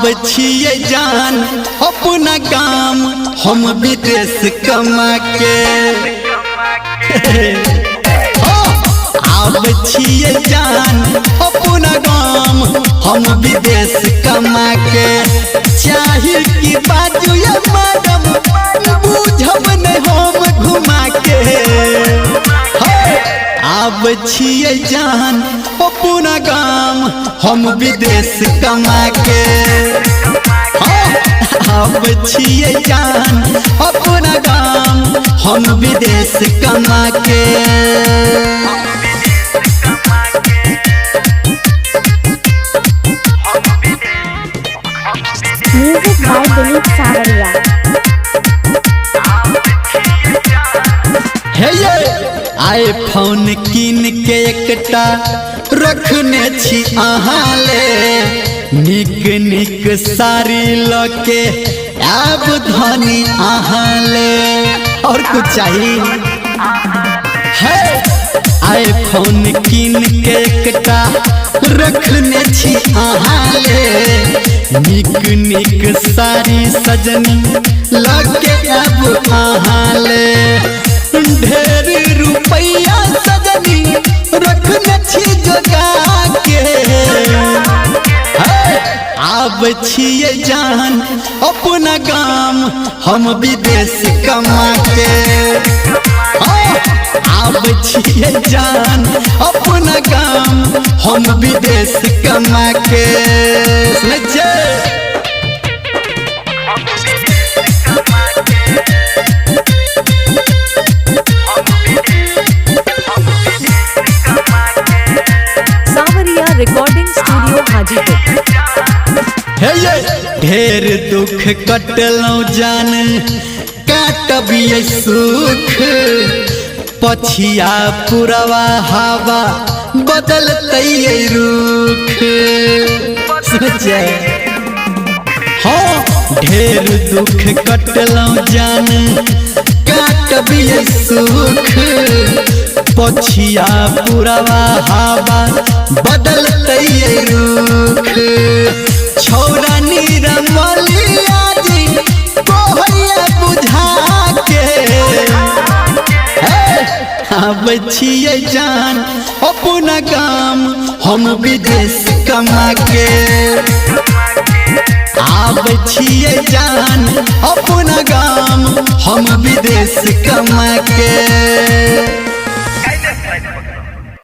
आब छियै जान अपना काम हम विदेश कमा के। आब छियै जान अपना काम हम विदेश कमा के। चाही की बाजू ये मैडम बुझब नहीं हम घुमा के। आब छियै जान अपना काम हम विदेश कमा के। आब छियै जान अपना काम हम विदेश कमा के। Music by Dilip Sawariya. हे ये आईफोन कीन के एकटा रखने छी अहाँ ले, निक निक साड़ी लके आब धनी अहाँ ले। और कुछ चाहिए है? आईफोन कीन के एकटा रखने छी अहाँ ले, निक निक साड़ी सजनी लके आब अहाँ ले। ढेर रुपैया सजनी रखने छी जोगा के। आब छियै जान अपना काम हम विदेश कमा के। आब छियै जान अपना काम हम विदेश कमा के। सावरिया रिकॉर्डिंग स्टूडियो हाजीपुर। हे ये ढेर दुख कटलौं जान काटबियै सुख, पछिया पुरवा हवा बदलतै रुख। हाँ ढेर दुख कटलौं जान काटबियै सुख, पछिया पुरवा हवा बदलतै रुख। छौरा निरमलिया जी कोहैया बुझा के। आब छियै जान अपना काम हम विदेश कमा के। आब छियै जान अपना काम हम विदेश कमा के।